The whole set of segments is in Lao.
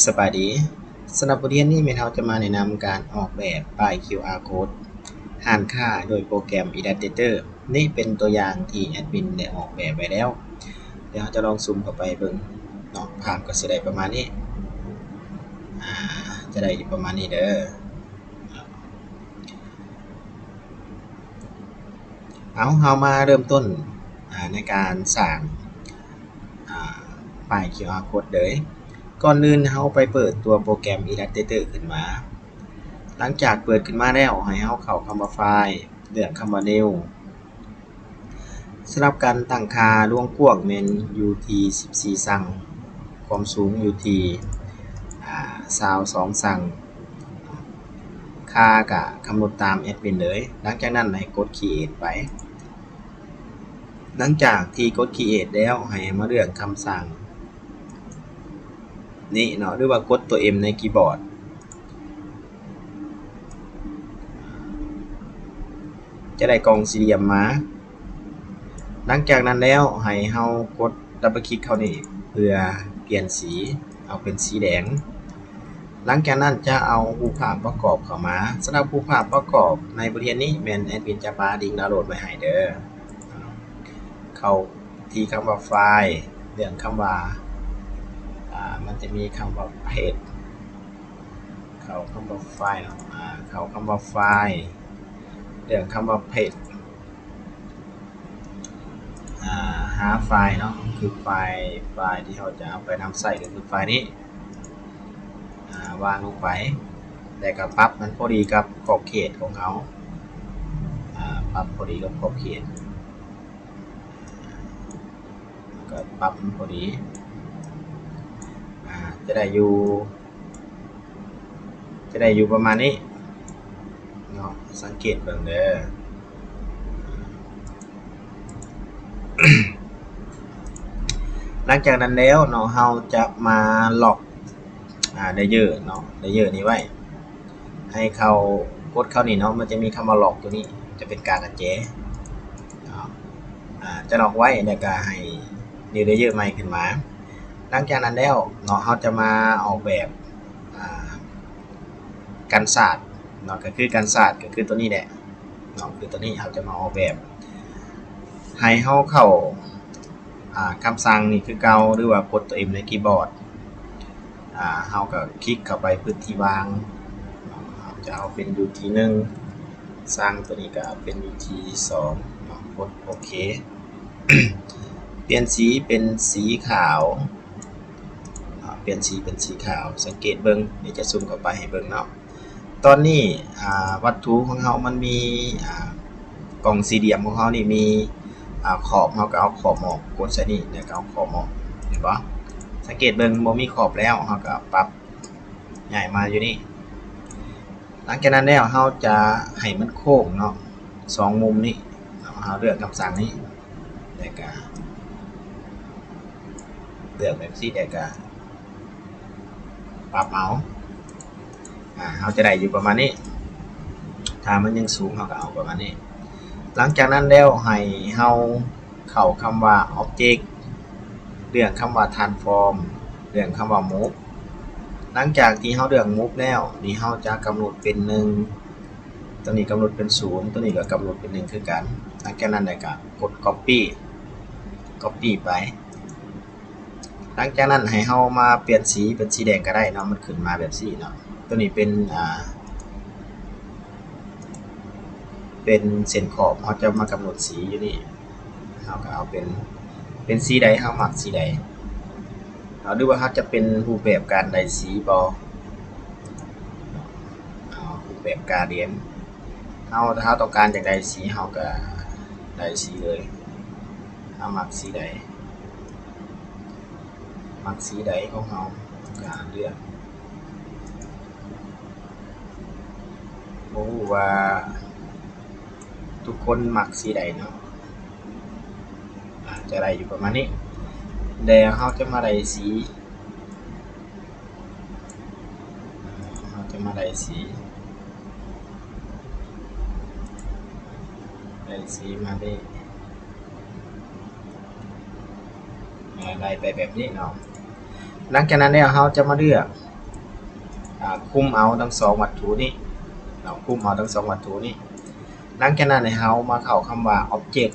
ສະບາຍດີ. ສຳລັບບົດຮຽນນີ້ແມ່ນເຮົາຈະມາແນະນຳການອອກແບບປ້າຍ ຄິວອາ ໂຄດຮ້ານຄ້າໂດຍໂປຣແກຣມ Illustrator. ນີ້ເປັນຕົວຢ່າງທີ່ແອດມິນໄດ້ອອກແບບໄວ້ແລ້ວ. ດຽວເຮົາຈະລອງຊູມເຂົ້າໄປເບິ່ງເນາະ, ພາບກໍຊິໄດ້ປະມານນີ້ ອາ ຈະໄດ້ຢູ່ປະມານນີ້ເດີ. ເອົາ ເຮົາມາເລີ່ມຕົ້ນ ອາ ໃນການສ້າງ ອາ ປ້າຍ ຄິວອາ ໂຄດເລີຍ. ກ່ອນອື່ນເຮົາໄປເປີດຕົວໂປຣແກຣມ Illustrator ຂຶ້ນມາ. ຫຼັງຈາກເປີດຂຶ້ນມາແລ້ວ ໃຫ້ເຮົາເຂົ້າຄຳວ່າ File ເລືອກຄຳວ່າ New. ສຳລັບການຕັ້ງຄ່າລວງກວ້າງແມ່ນຢູ່ທີ່ສິບສີ່ຊັງ, ຄວາມສູງຢູ່ທີ່ ອາ ຊາວສອງຊັງ, ຄ່າກະກຳນົດຕາມແອດມິນເລີຍ. ຫຼັງຈາກນັ້ນໃຫ້ກົດ Create ໄປ. ຫຼັງຈາກທີ່ກົດ Create ແລ້ວ ໃຫ້ມາເລືອກຄຳສັ່ງນີ້ເນາະ ຫຼືວ່າກົດຕົວ M ໃນຄີບອດ. ຈະໄດ້ກ່ອງສີ່ຫຼ່ຽມມາ. ຫຼັງຈາກນັ້ນແລ້ວ ໃຫ້ເຮົາກົດດັບເບິນຄລິກເຂົ້ານີ້ ເພື່ອປ່ຽນສີ ເອົາເປັນສີແດງ. ຫຼັງຈາກນັ້ນຈະເອົາຮູບພາບປະກອບເຂົ້າມາ. ສຳລັບຮູບພາບປະກອບໃນບົດຮຽນນີ້ ແມ່ນແອດມິນຈະປະລິງດາວໂຫຼດໄວ້ໃຫ້ເດີ. ເຂົ້າທີ່ຄຳວ່າ File ເລື່ອງຄຳວ່າ ອາ ມັນຈະມີຄຳວ່າ Paste ເຂົ້າຄຳວ່າ File ເນາະ ອາ ເຂົ້າຄຳວ່າ File ເລື່ອງຄຳວ່າ Paste ອາ ຫາໄຟລ໌ເນາະ ຄືໄຟລ໌ ໄຟລ໌ທີ່ເຮົາຈະເອົາໄປນຳໃຊ້ ກໍຄືໄຟລ໌ນີ້ ອາ ວາງລົງໄປ ແລ້ວກໍປັບມັນພໍດີກັບຂອບເຂດຂອງເຮົາ ອາ ປັບພໍດີກັບຂອບເຂດ ກໍປັບມັນພໍດີ ອາ ຈະໄດ້ຢູ່ ຈະໄດ້ຢູ່ປະມານນີ້ເນາະ ສັງເກດເບິ່ງເດີ. ຫຼັງຈາກນັ້ນແລ້ວເນາະ ເຮົາຈະມາລັອກ ອາ ເລເຢີເນາະ ເລເຢີນີ້ໄວ້ ໃຫ້ເຂົ້າ ກົດເຂົ້ານີ້ເນາະ ມັນຈະມີຄຳວ່າລັອກຕົວນີ້ ຈະເປັນກາກະແຈເນາະ ອາ ຈະລັອກໄວ້ ແລ້ວກະໃຫ້ New Layer ໃໝ່ຂຶ້ນມາ. ຫຼັງຈາກນັ້ນແລ້ວເນາະ ເຮົາຈະມາອອກແບບ ອາ ກັນສາດເນາະ ກໍຄືກັນສາດ ກໍຄືຕົວນີ້ແຫຼະເນາະ ຄືຕົວນີ້ ເຮົາຈະມາອອກແບບ ໃຫ້ເຮົາເຂົ້າ ອາ ຄຳສັ່ງນີ້ຄືເກົ່າ ຫຼືວ່າກົດຕົວ M ໃນຄີບອດ ອາ ເຮົາກໍຄລິກເຂົ້າໄປພື້ນທີ່ວ່າງ ເຮົາຈະເອົາເປັນຢູ່ທີ່ໜຶ່ງ ສັ່ງຕົວນີ້ກໍເອົາເປັນຢູ່ທີ່ສອງເນາະ ກົດໂອເຄ ປ່ຽນສີເປັນສີຂາວ ອາ ປ່ຽນສີເປັນສີຂາວ ສັງເກດເບິ່ງ ດຽວຈະຊູມເຂົ້າໄປໃຫ້ເບິ່ງເນາະ. ຕອນນີ້ ອາ ວັດຖຸຂອງເຮົາມັນມີ ອາ ກ່ອງສີ່ຫຼ່ຽມຂອງເຮົານີ້ມີ ອາ ຂອບ ເຮົາກໍເອົາຂອບອອກ ກົດໃສ່ນີ້ ແລ້ວກໍເອົາຂອບອອກ ເຫັນບໍ່? ສັງເກດເບິ່ງ ບໍ່ມີຂອບແລ້ວ ເຮົາກໍປັບຍ້າຍມາຢູ່ນີ້. ຫຼັງຈາກນັ້ນແລ້ວ ເຮົາຈະໃຫ້ມັນໂຄ້ງເນາະ ສອງມຸມນີ້ເນາະ ເຮົາເລືອກຄຳສັ່ງນີ້ ແລ້ວກະເລືອກແບບນີ້ ແລ້ວກະປັບເອົາ ອາ ເຮົາຈະໄດ້ຢູ່ປະມານນີ້ ຖ້າມັນຍັງສູງ ເຮົາກໍເອົາປະມານນີ້. ຫຼັງຈາກນັ້ນແລ້ວ ໃຫ້ເຮົາເຂົ້າຄຳວ່າ Object ເລືອກຄຳວ່າ Transform ເລືອກຄຳວ່າ Move. ຫຼັງຈາກທີ່ເຮົາເລືອກ Move ແລ້ວ ນີ້ເຮົາຈະກຳນົດເປັນໜຶ່ງ ຕົວນີ້ກຳນົດເປັນສູນ ຕົວນີ້ກໍກຳນົດເປັນໜຶ່ງຄືກັນ. ຫຼັງຈາກນັ້ນແລ້ວກໍກົດ Copy Copy ໄປ. ຫຼັງຈາກນັ້ນໃຫ້ເຮົາມາປ່ຽນສີເປັນສີແດງກໍໄດ້ເນາະ ມັນຂຶ້ນມາແບບຊີ້ເນາະ. ຕົວນີ້ເປັນ ອາ ເປັນເສັ້ນຂອບ ເຮົາຈະມາກຳນົດສີຢູ່ນີ້ ເຮົາກໍເອົາເປັນ ເປັນສີໃດ ເຮົາມັກສີໃດ ເຮົາ ຫຼືວ່າເຮົາຈະເປັນຮູບແບບການໄດ້ສີບໍ່ ເອົາຮູບແບບກາດຽນ ເຮົາ ຖ້າເຮົາຕ້ອງການຢາກໄດ້ສີ ເຮົາກໍໄດ້ສີເລີຍ ເຮົາມັກສີໃດ ມັກສີໃດຂອງເຮົາ ກາເລືອກ ບໍ່ຮູ້ວ່າທຸກຄົນມັກສີໃດເນາະ ອາດຈະໄດ້ຢູ່ປະມານນີ້ ແລ້ວເຮົາຈະມາໄດ້ສີ ເຮົາຈະມາໄດ້ສີ ໄດ້ສີມາເດ້ ອາ ໄດ້ໄປແບບນີ້ເນາະ. ຫຼັງຈາກນັ້ນແລ້ວ ເຮົາຈະມາເລືອກ ຄຸມເອົາທັງສອງວັດຖຸນີ້ເນາະ ຄຸມເອົາທັງສອງວັດຖຸນີ້. ຫຼັງຈາກນັ້ນໃຫ້ເຮົາມາເຂົ້າຄຳວ່າ Object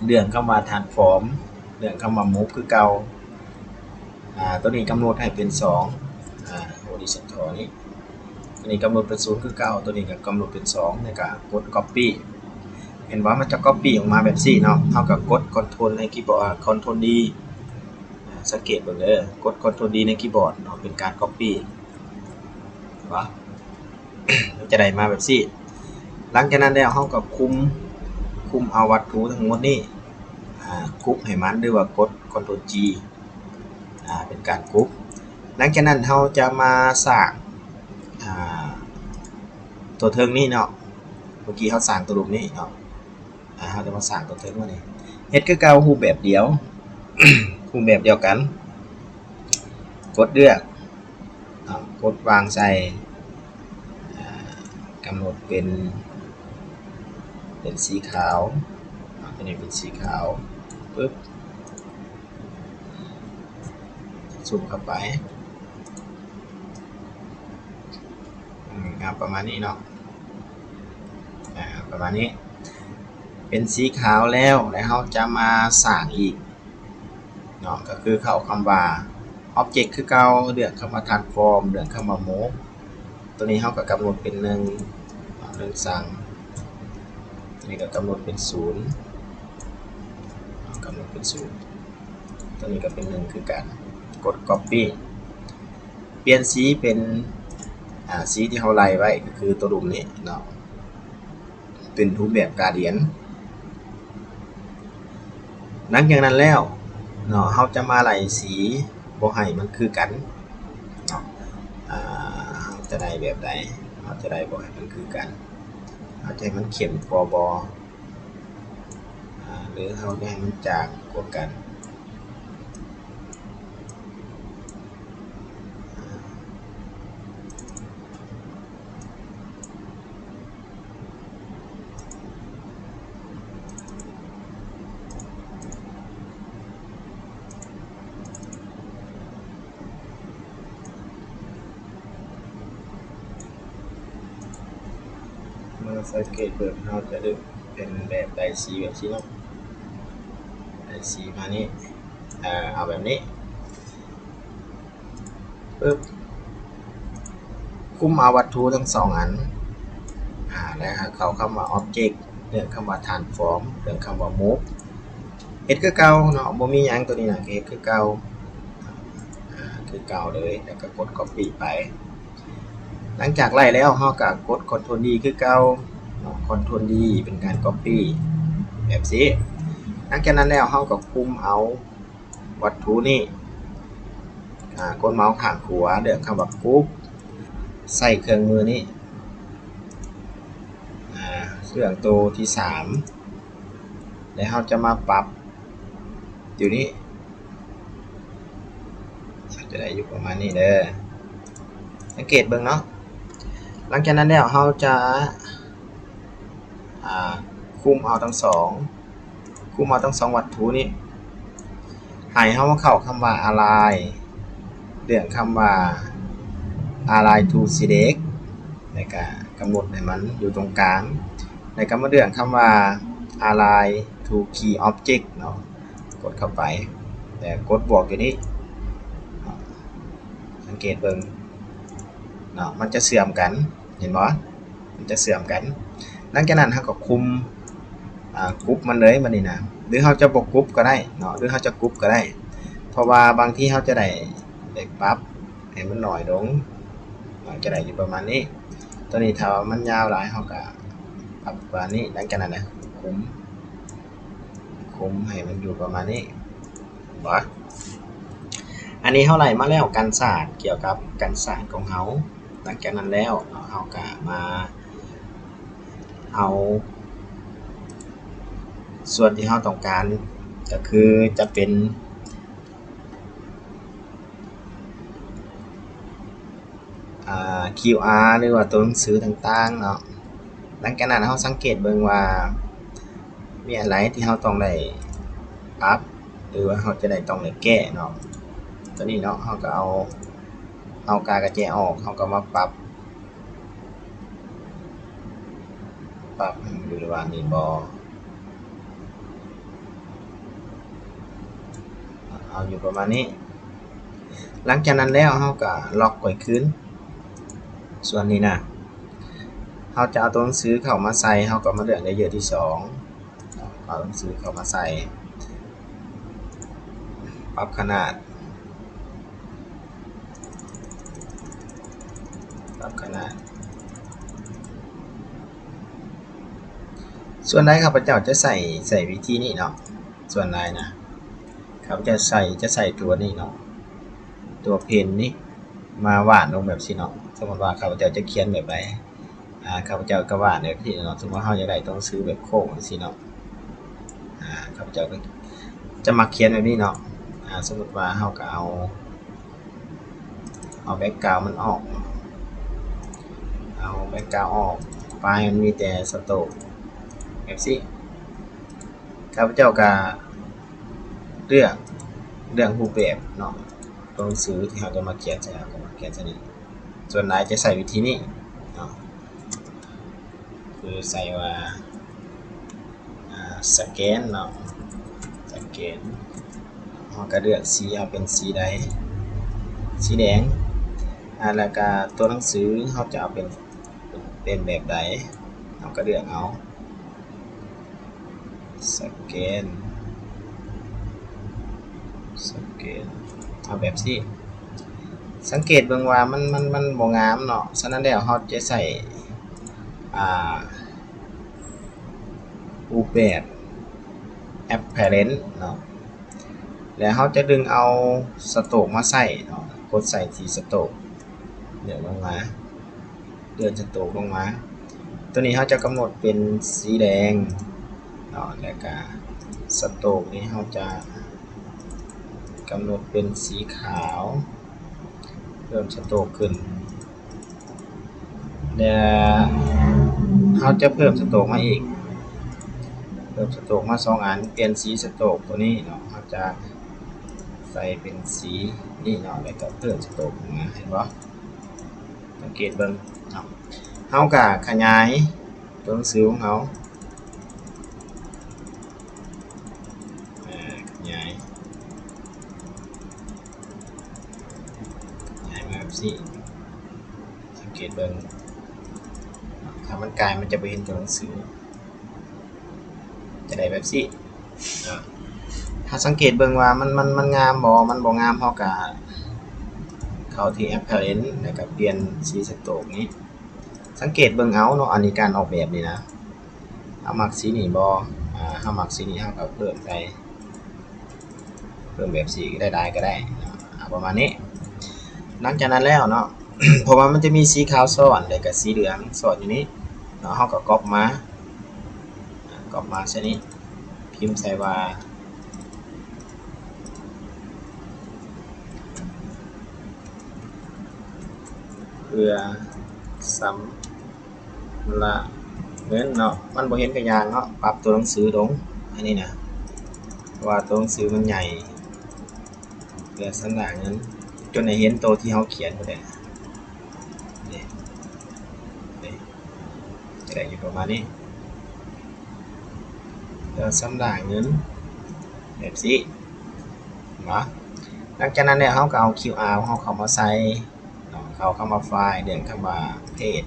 ເລືອກຄຳວ່າ TransForm ເລືອກຄຳວ່າ Move ຄືເກົ່າ. ອາ ຕົວນີ້ກຳນົດໃຫ້ເປັນສອງ ອາ Horizontal ນີ້ ຕົວນີ້ກຳນົດເປັນສູນຄືເກົ່າ ຕົວນີ້ກໍກຳນົດເປັນສອງ ແລ້ວກໍກົດ Copy. ເຫັນບໍ່ ມັນຈະ Copy ອອກມາແບບຊີ້ເນາະ. ເຮົາກໍກົດ Control ໃນຄີບອດ Control D ອາ ສັງເກດເບິ່ງເດີ ກົດ Control D ໃນຄີບອດເນາະ ເປັນການ Copy ເຫັນບໍ່ ມັນຈະໄດ້ມາແບບຊີ້. ຫຼັງຈາກນັ້ນແລ້ວເຮົາກໍຄຸມ ຄຸມເອົາວັດຖຸທັງໝົດນີ້ ອາ ຄຸບໃຫ້ມັນ ຫຼືວ່າກົດ Control G ອາ ເປັນການຄຸບ. ຫຼັງຈາກນັ້ນເຮົາຈະມາສ້າງ ອາ ຕົວເທິງນີ້ເນາະ ເມື່ອກີ້ເຮົາສ້າງຕົວຮູບນີ້ເນາະ ອາ ເຮົາຈະມາສ້າງຕົວເທິງມານີ້ ເຮັດຄືເກົ່າ ຮູບແບບດຽວ ຮູບແບບດຽວກັນ ກົດເລືອກເນາະ ກົດວາງໃສ່ ອາ ກຳນົດເປັນ ເປັນສີຂາວເນາະ ຕົວນີ້ເປັນສີຂາວ ປຶບ ຊູມເຂົ້າໄປ ອືມ ເອົາປະມານນີ້ເນາະ ອາ ປະມານນີ້ ເປັນສີຂາວແລ້ວ ແລ້ວເຮົາຈະມາສ້າງອີກເນາະ ກໍຄືເຂົ້າຄຳວ່າ Object ຄືເກົ່າ ເລືອກຄຳວ່າ Transform ເລືອກຄຳວ່າ Move ຕົວນີ້ເຮົາກໍກຳນົດເປັນໜຶ່ງ ໜຶ່ງສັງ ຕົວນີ້ກໍກຳນົດເປັນສູນ ກຳນົດເປັນສູນ ຕົວນີ້ກໍເປັນໜຶ່ງຄືກັນ ກົດ Copy ປ່ຽນສີເປັນ ອາ ສີທີ່ເຮົາໄລ່ໄວ້ ກໍຄືຕົວລຸ່ມນີ້ເນາະ ເປັນຮູບແບບກາດຽນ. ຫຼັງຈາກນັ້ນແລ້ວເນາະ ເຮົາຈະມາໄລ່ສີບໍ່ໃຫ້ມັນຄືກັນເນາະ ອາ ເຮົາຈະໄດ້ແບບໃດ ເຮົາຈະໄດ້ບໍ່ໃຫ້ມັນຄືກັນ ເຮົາຈະໃຫ້ມັນເຂັ້ມກວ່າບໍ່ ອາ ຫຼືເຮົາຈະໃຫ້ມັນຈາງກວ່າກັນ. ມາສັງເກດເບິ່ງ ເຮົາຈະດຶງເປັນແບບໄລ່ສີແບບຊີ້ເນາະ ໄລ່ສີມານີ້ ເອົາແບບນີ້ ປຶບ ຄຸມເອົາວັດຖຸທັງສອງອັນ ອາ ແລ້ວເຂົ້າຄຳວ່າ Object ເລືອກຄຳວ່າ Transform ເລືອກຄຳວ່າ Move ເຮັດຄືເກົ່າເນາະ ບໍ່ມີຫຍັງ ຕົວນີ້ນະ ເຮັດຄືເກົ່າ ອາ ຄືເກົ່າເລີຍ ແລ້ວກໍກົດ Copy ໄປ. ຫຼັງຈາກໄລ່ແລ້ວ ເຮົາກໍກົດ Control D ຄືເກົ່າເນາະ Control D ເປັນການ Copy ແບບຊີ້. ຫຼັງຈາກນັ້ນແລ້ວ ເຮົາກໍຄຸມເອົາ ວັດຖຸນີ້ ອາ ກົດເມົາສ໌ຂ້າງຂວາ ເລືອກຄຳວ່າ Group ໃສ່ເຄື່ອງມືນີ້ ອາ ເລື່ອງໂຕທີສາມ ແລ້ວເຮົາຈະມາປັບຢູ່ນີ້ ອາດຈະໄດ້ຢູ່ປະມານນີ້ເດີ ສັງເກດເບິ່ງເນາະ. ຫຼັງຈາກນັ້ນແລ້ວ ເຮົາຈະ ອາ ຄຸມເອົາທັງສອງ ຄຸມເອົາທັງສອງວັດຖຸນີ້ ໃຫ້ເຮົາມາເຂົ້າຄຳວ່າ Align ເລືອກຄຳວ່າ Align to Select ແລ້ວກະກຳນົດໃຫ້ມັນຢູ່ຕົງກາງ ແລ້ວກະມາເລືອກຄຳວ່າ Align to Key Object ເນາະ ກົດເຂົ້າໄປ ແລ້ວກົດບວກຢູ່ນີ້ ສັງເກດເບິ່ງເນາະ ມັນຈະເຊື່ອມກັນ ເຫັນບໍ່? ມັນຈະເຊື່ອມກັນ. ຫຼັງຈາກນັ້ນເຮົາກໍຄຸມ ອາ Group ມັນເລີຍບັດນີ້ນະ ຫຼືເຮົາຈະບໍ່ Group ກໍໄດ້ເນາະ ຫຼືເຮົາຈະ Group ກໍໄດ້ ເພາະວ່າບາງທີເຮົາຈະໄດ້ ໄດ້ປັບໃຫ້ມັນໜ້ອຍລົງເນາະ ຈະໄດ້ຢູ່ປະມານນີ້. ຕົວນີ້ຖ້າວ່າມັນຍາວຫຼາຍ ເຮົາກໍປັບກວ່ານີ້. ຫຼັງຈາກນັ້ນນະ ຄຸມ ຄຸມໃຫ້ມັນຢູ່ປະມານນີ້ ເຫັນບໍ່? ອັນນີ້ເຮົາໄລ່ມາແລ້ວ ກັນສາດ ກ່ຽວກັບກັນສາດຂອງເຮົາ. ຫຼັງຈາກນັ້ນແລ້ວເນາະ ເຮົາກະມາເອົາສ່ວນທີ່ເຮົາຕ້ອງການ ກະຄືຈະເປັນ ອາ ຄິວອາ ຫຼືວ່າຕົວໜັງສືຕ່າງໆເນາະ. ຫຼັງຈາກນັ້ນເຮົາສັງເກດເບິ່ງວ່າມີອັນໃດທີ່ເຮົາຕ້ອງໄດ້ປັບ ຫຼືວ່າເຮົາຈະໄດ້ຕ້ອງໄດ້ແກ້ເນາະ. ຕົວນີ້ເນາະ ເຮົາກໍເອົາ ເຮົາກະກະແຈອອກ ເຮົາກະມາປັບ ປັບໃຫ້ມັນຢູ່ລະຫວ່າງນີ້ບໍ່ ເອົາຢູ່ປະມານນີ້. ຫຼັງຈາກນັ້ນແລ້ວເຮົາກະລັອກໄວ້ຄືນ ສ່ວນນີ້ນະ ເຮົາຈະເອົາຕົວໜັງສືເຂົ້າມາໃສ່ ເຮົາກະມາເລືອກເລເຢີທີສອງ ເອົາໜັງສືເຂົ້າມາໃສ່ ປັບຂະໜາດ ປັບຂະໜາດ. ສ່ວນຫຼາຍຂ້າພະເຈົ້າຈະໃຊ້ ໃຊ້ວິທີນີ້ເນາະ ສ່ວນຫຼາຍນະ ຂ້າພະເຈົ້າໃຊ້ ຈະໃຊ້ຕົວນີ້ເນາະ ຕົວເພນນີ້ ມາວາດລົງແບບຊີ້ເນາະ. ສົມມຸດວ່າຂ້າພະເຈົ້າຈະຂຽນແບບໃດ ອາ ຂ້າພະເຈົ້າກະວາດແບບນີ້ເນາະ. ສົມມຸດວ່າເຮົາຢາກໄດ້ຕົວໜັງສືແບບໂຄ້ງຈັ່ງຊີ້ເນາະ ອາ ຂ້າພະເຈົ້າກະຈະມັກຂຽນແບບນີ້ເນາະ. ອາ ສົມມຸດວ່າເຮົາກະເອົາ ເອົາແບັກກຣາວມັນອອກ ເອົາແບັກກຣາວອອກ ປາຍມັນມີແຕ່ສະໂຕກ ແບບຊີ້. ຂ້າພະເຈົ້າກະເລືອກ ເລືອກຮູບແບບເນາະ ຕົວໜັງສືທີ່ເຮົາຈະມາຂຽນໃສ່ ເຮົາກະມາຂຽນໃສ່ນີ້. ສ່ວນຫຼາຍຈະໃຊ້ວິທີນີ້ເນາະ ຄືໃສ່ວ່າ ອາ ສະແກນເນາະ ສະແກນ ເຮົາກະເລືອກສີ ເອົາເປັນສີໃດ ສີແດງ ອາ ແລ້ວກະຕົວໜັງສືເຮົາຈະເອົາເປັນ ເປັນແບບໃດ ເຮົາກະເລືອກເອົາ ສະແກນ ສະແກນ ເອົາແບບຊີ້. ສັງເກດເບິ່ງວ່າມັນ ມັນ ມັນບໍ່ງາມເນາະ ສະນັ້ນແລ້ວເຮົາຈະໃຊ້ ອາ ຮູບແບບ ແອັບພາເຣນເນາະ ແລ້ວເຮົາຈະດຶງເອົາສະໂຕກມາໃສ່ເນາະ ກົດໃສ່ທີ່ສະໂຕກ ເລື່ອນລົງມາ ເລື່ອນສະໂຕກລົງມາ. ໂຕນີ້ເຮົາຈະກຳນົດເປັນສີແດງເນາະ ແລ້ວກະສະໂຕກນີ້ເຮົາຈະກຳນົດເປັນສີຂາວ ເພີ່ມສະໂຕກຂຶ້ນ ແລ້ວເຮົາຈະເພີ່ມສະໂຕກມາອີກ ເພີ່ມສະໂຕກມາສອງອັນ ປ່ຽນສີສະໂຕກໂຕນີ້ເນາະ ເຮົາຈະໃສ່ເປັນສີນີ້ເນາະ ແລ້ວກະເພີ່ມສະໂຕກຂຶ້ນມາ ເຫັນບໍ່? ສັງເກດເບິ່ງເນາະ ເຮົາກະຂະຫຍາຍຕົວໜັງສືຂອງເຮົາ ອາ ຂະຫຍາຍ ຂະຫຍາຍມາແບບຊີ້ ສັງເກດເບິ່ງ ຖ້າມັນກາຍມັນຈະບໍ່ເຫັນຕົວໜັງສື ຈະໄດ້ແບບຊີ້ເນາະ. ຖ້າສັງເກດເບິ່ງວ່າມັນ ມັນ ມັນງາມບໍ່ ມັນບໍ່ງາມ ເຮົາກະເຂົ້າທີ່ແອັບພາເຣນ ແລ້ວກະປ່ຽນສີສະໂຕກນີ້ ສັງເກດເບິ່ງເອົາເນາະ ອັນນີ້ການອອກແບບນີ້ນະ ເຮົາມັກສີນີ້ບໍ່ ອາ ເຮົາມັກສີນີ້ ເຮົາກະເພີ່ມໃສ່ ເພີ່ມແບບສີໄດ້ຫຼາຍກະໄດ້ເນາະ ອາ ປະມານນີ້. ຫຼັງຈາກນັ້ນແລ້ວເນາະ ເພາະວ່າມັນຈະມີສີຂາວຊ້ອນ ແລ້ວກະສີເຫຼືອງຊ້ອນຢູ່ນີ້ເນາະ ເຮົາກະກັອບມາ ອາ ກັອບມາໃສ່ນີ້ ພິມໃສ່ວ່າ ເພື່ອຊຳ ລະເງິນເນາະ ມັນບໍ່ເຫັນກະຢ່າງເນາະ ປັບຕົວໜັງສືລົງ ອັນນີ້ນະ ເພາະວ່າຕົວໜັງສືມັນໃຫຍ່ ເພື່ອຊຳລະເງິນ ຈົນໄດ້ເຫັນໂຕທີ່ເຮົາຂຽນພຸ້ນແຫຼະ ນີ້ ນີ້ ຈະໄດ້ຢູ່ປະມານນີ້ ເພື່ອຊຳລະເງິນ ແບບຊີ້ ເຫັນບໍ່? ຫຼັງຈາກນັ້ນແລ້ວ ເຮົາກະເອົາຄິວອາຂອງເຮົາເຂົ້າມາໃສ່ ເນາະ ເຂົ້າ ເຂົ້າມາໄຟລ໌ ເລືອກຄຳວ່າເພຈ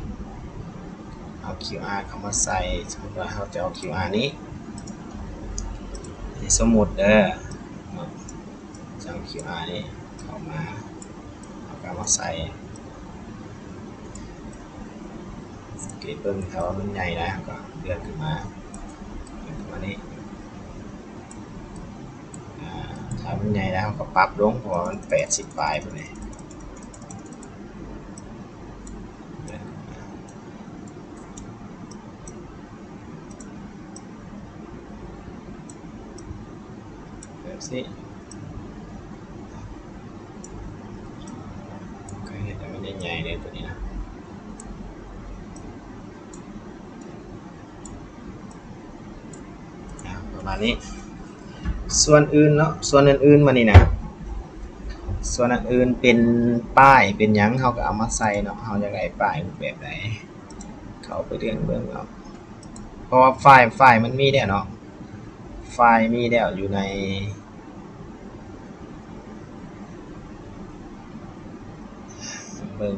ເອົາຄິວອາເຂົ້າມາໃສ່ ສົມມຸດວ່າເຮົາຈະເອົາຄິວອານີ້ ສົມມຸດເດີເນາະ ຈະເອົາຄິວອານີ້ເຂົ້າມາ ເຮົາກະເອົາມາໃສ່ ສັງເກດເບິ່ງ ຖ້າວ່າມັນໃຫຍ່ຫຼາຍ ເຮົາກະເລື່ອນຂຶ້ນມາ ເລື່ອນຂຶ້ນມານີ້ ອາ ຖ້າມັນໃຫຍ່ແລ້ວເຮົາກະປັບລົງ ເພາະວ່າມັນແປດສິບປາຍພຸ້ນເດ ແບບຊີ້ ກະເຮັດໃຫ້ມັນໃຫຍ່ໆເລີຍໂຕນີ້ນະ ອາ ປະມານນີ້. ສ່ວນອື່ນເນາະ ສ່ວນອື່ນໆມານີ້ນະ ສ ສ່ວນອັນອື່ນເປັນປ້າຍເປັນຫຍັງ ເຮົາກໍເອົາມາໃສ່ເນາະ. ເຮົາຢາກໄດ້ປ້າຍຮູບແບບໃດ ເຂົ້າໄປເລື່ອນເບິ່ງເນາະ. ເພາະວ່າໄຟລ໌ ໄຟລ໌ມັນມີແລ້ວເນາະ ໄຟລ໌ມີແລ້ວຢູ່ໃນ ເບິ່ງ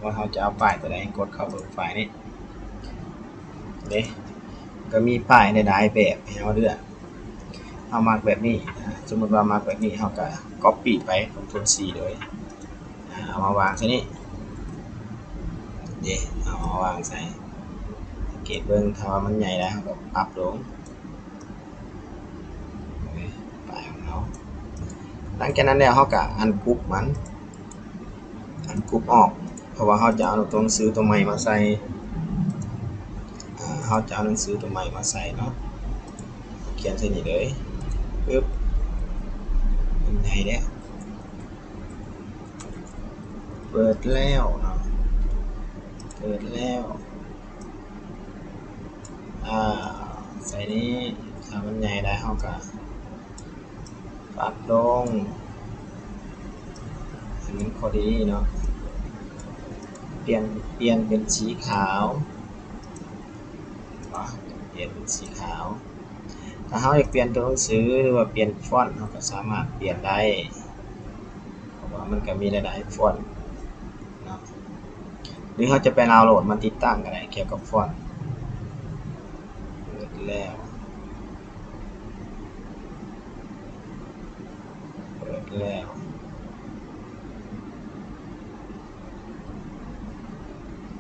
ວ່າເຮົາຈະເອົາປ້າຍຕົວໃດ ກົດເຂົ້າເບິ່ງໄຟລ໌ນີ້ເດ້ ກໍມີປ້າຍຫຼາຍໆແບບໃຫ້ເຮົາເລືອກ. ເຮົາມັກແບບນີ້ ສົມມຸດວ່າມັກແບບນີ້ ເຮົາກໍກັອບປີ້ໄປ ຄອນໂທຣນຊີ ເລີຍ ເອົາມາວາງໃສ່ນີ້ເດ້ ເອົາມາວາງໃສ່ ສັງເກດເບິ່ງ ຖ້າວ່າມັນໃຫຍ່ຫຼາຍ ເຮົາກໍປັບລົງ ປ້າຍຂອງເຮົາ. ຫຼັງຈາກນັ້ນແລ້ວ ເຮົາກໍອັນກຣຸບມັນ ອັນກຣຸບອອກ ເພາະວ່າເຮົາຈະເອົາຕົວໜັງສືຕົວໃໝ່ມາໃສ່ ເຮົາຈະເອົາໜັງສືຕົວໃໝ່ມາໃສ່ເນາະ ຂຽນໃສ່ນີ້ເລີຍ ປຶບ ມັນໃຫຍ່ແລ້ວ ເປີດແລ້ວເນາະ ເປີດແລ້ວ ອາ ໃສ່ນີ້ ຖ້າມັນໃຫຍ່ຫຼາຍ ເຮົາກໍປັບລົງໃຫ້ມັນພໍດີເນາະ ປ່ຽນ ປ່ຽນເປັນສີຂາວເນາະ ປ່ຽນເປັນສີຂາວ. ຖ້າເຮົາຢາກປ່ຽນຕົວໜັງສື ຫຼືວ່າປ່ຽນຟອນ ເຮົາກໍສາມາດປ່ຽນໄດ້ ເພາະວ່າມັນກໍມີຫຼາຍໆຟອນເນາະ ຫຼືເຮົາຈະໄປດາວໂຫຼດມາຕິດຕັ້ງກໍໄດ້ ກ່ຽວກັບຟອນ. ເປີດແລ້ວ ເປີດແລ້ວ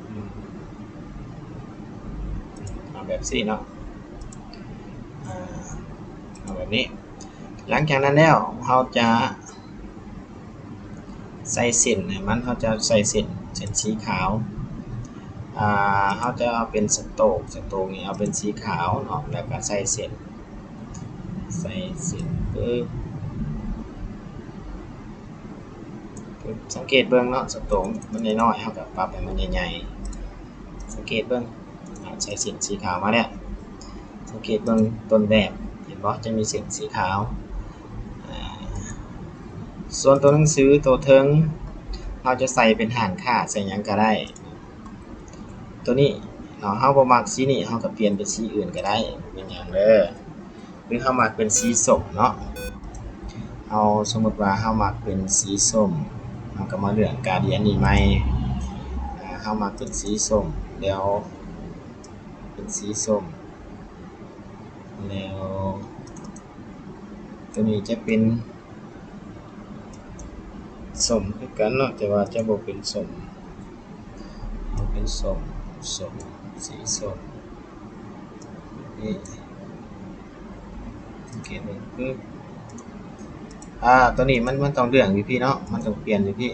ອືມ ເອົາແບບຊີ້ເນາະ ອາ ເອົາແບບນີ້. ຫຼັງຈາກນັ້ນແລ້ວ ເຮົາຈະໃສ່ເສັ້ນໃຫ້ມັນ ເຮົາຈະໃສ່ເສັ້ນ ເສັ້ນສີຂາວ ອາ ເຮົາຈະເອົາເປັນສະໂຕກ ສະໂຕກນີ້ເອົາເປັນສີຂາວເນາະ ແລ້ວກໍໃສ່ເສັ້ນ ໃສ່ເສັ້ນປຶບ ປຶບ ສັງເກດເບິ່ງເນາະ ສະໂຕກມັນນ້ອຍໆ ເຮົາກໍປັບໃຫ້ມັນໃຫຍ່ໆ ສັງເກດເບິ່ງ ອາ ໃສ່ເສັ້ນສີຂາວມາແລ້ວ ສັງເກດເບິ່ງຕົ້ນແບບ ເຫັນບໍ່ ຈະມີເສັ້ນສີຂາວ ອາ ສ່ວນຕົວໜັງສືຕົວເທິງ ເຮົາຈະໃສ່ເປັນຮ້ານຄ້າ ໃສ່ຫຍັງກໍໄດ້ ຕົວນີ້ເນາະ ເຮົາບໍ່ມັກສີນີ້ ເຮົາກໍປ່ຽນເປັນສີອື່ນກໍໄດ້ ບໍ່ເປັນຫຍັງເດີ. ຫຼືເຮົາມັກເປັນສີສົ້ມເນາະ ເຮົາ ສົມມຸດວ່າເຮົາມັກເປັນສີສົ້ມ ເຮົາກໍມາເລືອກກາດຽນນີ້ໃໝ່ ເຮົາມັກເປັນສີສົ້ມ ແລ້ວເປັນສີສົ້ມ ແລ້ວຕົວນີ້ຈະເປັນ ສົ້ມຄືກັນເນາະ ແຕ່ວ່າຈະບໍ່ເປັນສົ້ມ ເອົາເປັນສົ້ມ ສົ້ມ ສີສົ້ມ ນີ້ ສັງເກດເບິ່ງປຶບ ອາ ຕົວນີ້ມັນ ມັນຕ້ອງເລືອກຢູ່ພີ້ເນາະ ມັນຕ້ອງປ່ຽນຢູ່ພີ້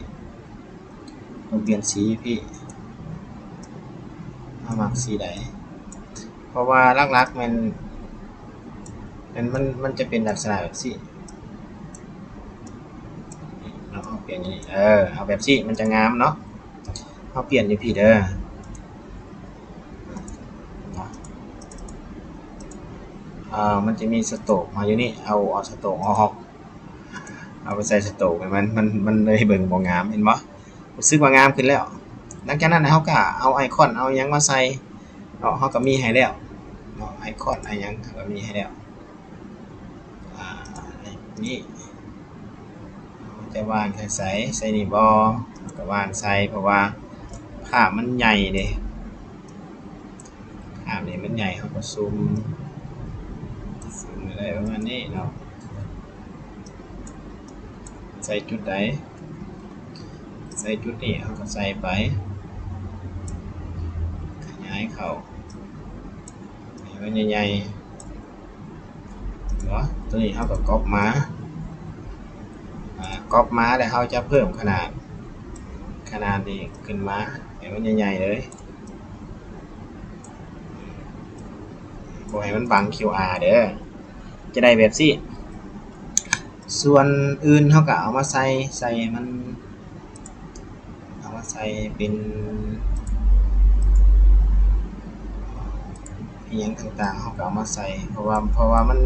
ຕ້ອງປ່ຽນສີຢູ່ພີ້ ເຮົາມັກສີໃດ ເພາະວ່າຫຼັກໆແມ່ນ ແມ່ນມັນ ມັນຈະເປັນລັກສະນະແບບຊີ້ ເຮົາປ່ຽນຢູ່ນີ້ ເອີ ເອົາແບບຊີ້ມັນຈະງາມເນາະ ເຮົາປ່ຽນຢູ່ພີ້ເດີ ເນາະ ເອີ ມັນຈະມີສະໂຕກມາຢູ່ນີ້ ເອົາ ເອົາສະໂຕກອອກ ເອົາໄປໃສ່ສະໂຕກໃຫ້ມັນ ມັນ ມັນເລີຍເບິ່ງບໍ່ງາມ ເຫັນບໍ່? ຮູ້ສຶກວ່າງາມຂຶ້ນແລ້ວ. ຫຼັງຈາກນັ້ນເຮົາກໍເອົາໄອຄອນ ເອົາຫຍັງມາໃສ່ເນາະ ເຮົາກໍມີໃຫ້ແລ້ວເນາະ ໄອຄອນໄອຫຍັງເຮົາກໍມີໃຫ້ແລ້ວ. ອາ ນີ້ ເຮົາຈະວາງໃສ່ໃສ ໃສ່ນີ້ບໍ່? ເຮົາກໍວາງໃສ່ ເພາະວ່າພາບມັນໃຫຍ່ເດ້. ພາບນີ້ມັນໃຫຍ່ ເຮົາກໍຊູມ ຊູມໄດ້ປະມານນີ້ເນາະ. ໃສ່ຈຸດໃດ ໃສ່ຈຸດນີ້ ເຮົາກໍໃສ່ໄປ ຂະຫຍາຍເຂົ້າໃຫ້ມັນໃຫຍ່ໆ ເນາະ. ຕົວນີ້ເຮົາກໍກັອບມາ ອາ ກັອບມາແລ້ວເຮົາຈະເພີ່ມຂະໜາດ ຂະໜາດນີ້ຂຶ້ນມາໃຫ້ມັນໃຫຍ່ໆເລີຍ. ບໍ່ໃຫ້ມັນບັງຄິວອາເດີ ຈະໄດ້ແບບຊີ້. ສ່ວນອື່ນເຮົາກໍເອົາມາໃສ່ ໃສ່ໃຫ້ມັນ ເອົາມາໃສ່ເປັນອີ່ຫຍັງຕ່າງໆ ເຮົາກໍເອົາມາໃສ່ ເພາະວ່າ ເພາະວ່າມັນ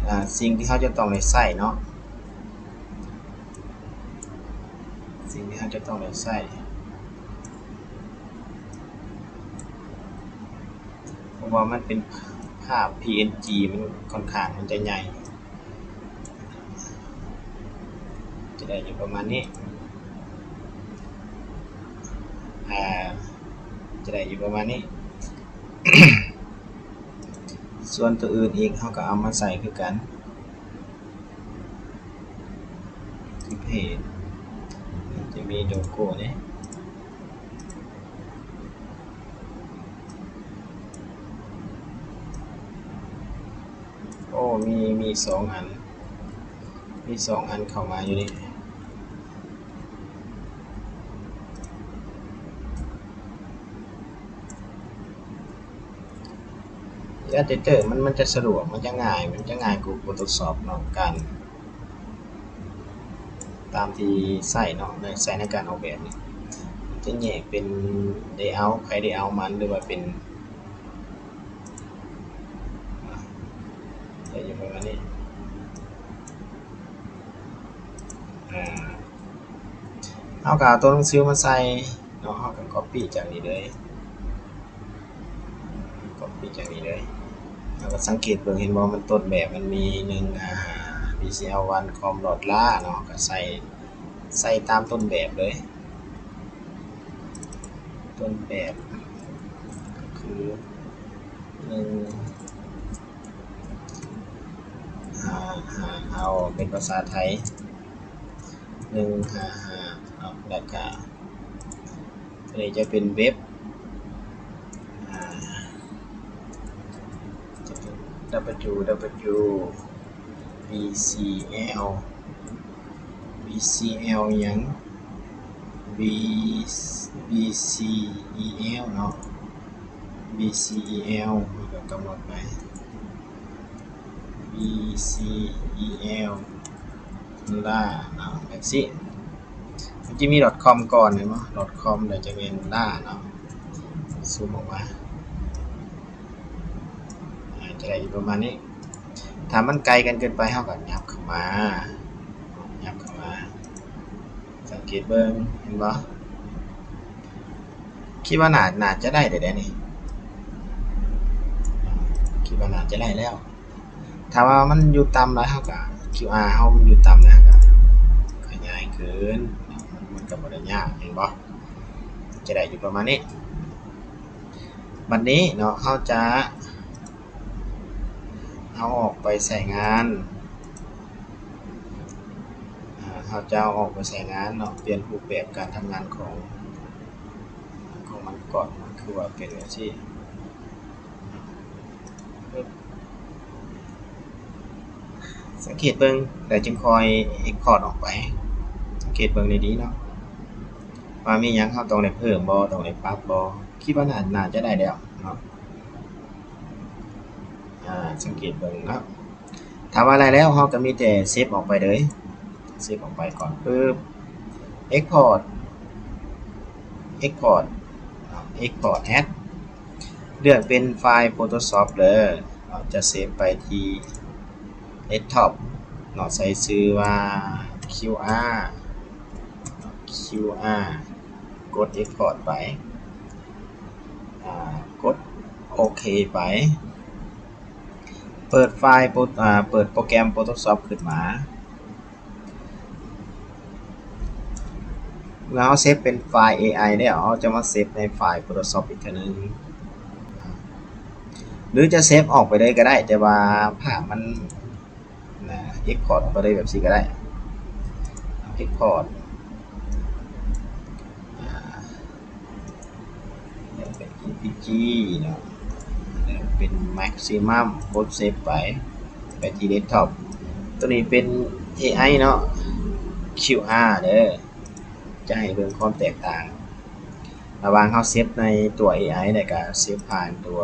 ອາ ສິ່ງທີ່ເຮົາຈະຕ້ອງໄດ້ໃຊ້ເນາະ. ສິ່ງທີ່เราจะต้องได้ใช้ เพราะว่ามันเป็นภาพ พีเอ็นจี มันค่อนข้างมันจะใหญ่ จะได้อยู่ประมาณนี้ อ่า จะได้อยู่ประมาณนี้ ส่วนตัวอื่นอีก เราก็เอามาใส่คือกัน ที่เพจ จะมีโลโก้เนี่ย โอ้ มี มีสองอัน มีสองอันเข้ามาอยู่นี่ Illustrator มัน มันจะสะดวก มันจะง่าย มันจะง่ายกว่า Photoshop เนาะ การ ตามที่ใช้เนาะ ใน ใช้ในการออกแบบนี่ มันจะแยกเป็น layout ไผ layout มัน หรือว่าเป็น จะอยู่ประมาณนี้ อ่า เราก็เอาตัวหนังสือมาใส่เนาะ เราก็ copy จากนี้เลย copy จากนี้เลย เราก็สังเกตเบิ่ง เห็นบ่ มันต้นแบบมันมี หนึ่งห้าห้า พีซีแอล วัน คอม ดอท ลา เนาะ ก็ใส่ ใส่ตามต้นแบบเลย ต้นแบบก็คือ หนึ่งห้าห้า เอาเป็นภาษาไทย หนึ่งห้าห้า เนาะ แล้วก็ ตัวนี้จะเป็นเว็บ อ่า จะเป็น ดับเบิลยู ดับเบิลยู บี ซี แอล บี ซี แอล หยัง บี บี ซี อี แอล เนาะ บี ซี อี แอล มันก็กำหนดไป บี ซี อี แอล ลา เนาะ แบบนี้ มันจะมี .com ก่อน เห็นบ่ .com แล้วจะเป็น ลา เนาะ ซูมออกมา อ่า จะได้อยู่ประมาณนี้ ถ้ามันไกลกันเกินไป เราก็ยับเข้ามา ยับเข้ามา สังเกตเบิ่ง เห็นบ่ คิดว่าน่า น่าจะได้แล้วเด้นี่ คิดว่าน่าจะได้แล้ว ถ้าว่ามันอยู่ต่ำหลาย เราก็ คิวอาร์ เรามันอยู่ต่ำหลาย เราก็ขยายขึ้น มัน มันก็บ่ได้ยาก เห็นบ่ จะได้อยู่ประมาณนี้ บัดนี้เนาะ เราจะเอาออกไปใช้งาน อ่า เราจะเอาออกไปใช้งานเนาะ เปลี่ยนรูปแบบการทำงานของ ของมันก่อน มันคือว่าเป็นแบบนี้ สังเกตเบิ่ง แล้วจึงค่อย export ออกไป สังเกตเบิ่งดีๆ เนาะ ว่ามีหยังเราต้องได้เพิ่มบ่ ต้องได้ปรับบ่ คิดว่าน่า น่าจะได้แล้วเนาะ อ่า สังเกตเบิ่งเนาะ ถ้าว่าได้แล้ว เราก็มีแต่เซฟออกไปเลย เซฟออกไปก่อน ปึ๊บ export export เนาะ export as เลือกเป็นไฟล์ Photoshop เด้อ เราจะเซฟไปที่ desktop เนาะ ใส่ชื่อว่า คิวอาร์ คิวอาร์ กด export ไป อ่า กดโอเคไป เปิดไฟล์ โปร- อ่า เปิดโปรแกรม Photoshop ขึ้นมา เมื่อเราเซฟเป็นไฟล์ เอไอ แล้ว เราจะมาเซฟในไฟล์ Photoshop อีกเทื่อหนึ่ง หรือจะเซฟออกไปเลยก็ได้ แต่ว่าภาพมัน นะ export ไปเลยแบบนี้ก็ได้ export อ่า เป็น พีเอ็นจี เนาะ เป็น maximum กดเซฟไป ไปที่ desktop ตัวนี้เป็น เอไอ เนาะ คิวอาร์ เด้อ จะให้เบิ่งความแตกต่าง ระหว่างเราเซฟในตัว เอไอ แล้วก็เซฟผ่านตัว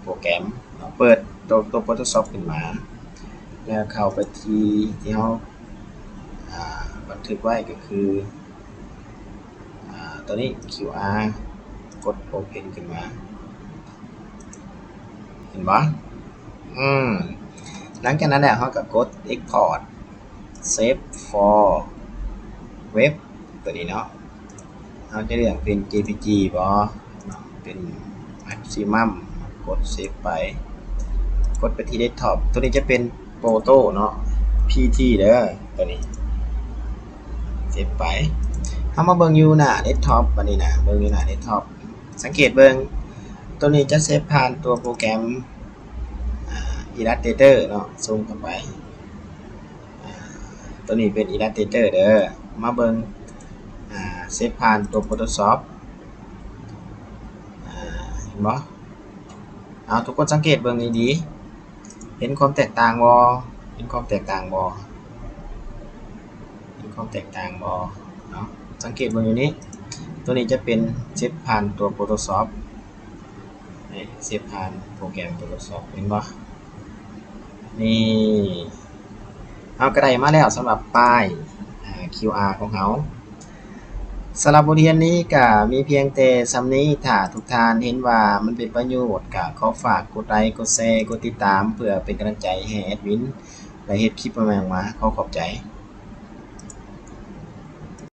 โปรแกรมเนาะ เปิดตัว ตัว Photoshop ขึ้นมา แล้วเข้าไปที่ ที่เรา อ่า บันทึกไว้ก็คือ อ่า ตัวนี้ คิวอาร์ กด Open ขึ้นมา เห็นบ่ อืม หลังจากนั้นแล้วเราก็กด Export Save for Web ຕົວນີ້ເນາະ ເຮົາຈະເລືອກເປັນ ເຈພີຈີ ບໍ ເປັນ Maximum ກົດ Save ໄປ ກົດໄປທີ່ Desktop ຕົວນີ້ຈະເປັນ Photo ເນາະ ພີທີ ເດີ ຕົວນີ້ Save ໄປ ເຮົາມາເບິ່ງຢູ່ໜ້າ Desktop ບັດນີ້ນະ ເບິ່ງຢູ່ໜ້າ Desktop ສັງເກດເບິ່ງ ຕົວນີ້ຈະ Save ຜ່ານຕົວໂປຣແກຣມ ອ່າ Illustrator ເນາະ ສົ່ງເຂົ້າໄປ ອ່າ ຕົວນີ້ເປັນ Illustrator ເດີ ມາເບິ່ງ ອ່າ Save ຜ່ານຕົວ Photoshop ອ່າ ເຫັນບໍ່? ເອົາ ທຸກຄົນສັງເກດເບິ່ງດີໆ ເຫັນຄວາມແຕກຕ່າງບໍ່? ເຫັນຄວາມແຕກຕ່າງບໍ່? ເຫັນຄວາມແຕກຕ່າງບໍ່? ເນາະ ສັງເກດເບິ່ງຢູ່ນີ້ ຕົວນີ້ຈະເປັນ Save ຜ່ານຕົວ Photoshop ນີ້ Save ຜ່ານໂປຣແກຣມ Photoshop ເຫັນບໍ່? ນີ້ ເຮົາກໍໄດ້ມາແລ້ວສຳລັບປ້າຍ ອ່າ ຄິວອາ ຂອງເຮົາ. ສຳລັບບົດຮຽນນີ້ກໍມີພຽງແຕ່ສ່ຳນີ້ ຖ້າທຸກທ່ານເຫັນວ່າມັນເປັນປະໂຫຍດ ກໍຂໍຝາກກົດໄລ ກົດແຊ ກົດຕິດຕາມ ເພື່ອເປັນກຳລັງໃຈໃຫ້ແອດມິນ ໄດ້ເຮັດຄລິບໃໝ່ໆອອກມາ. ຂໍຂອບໃຈ.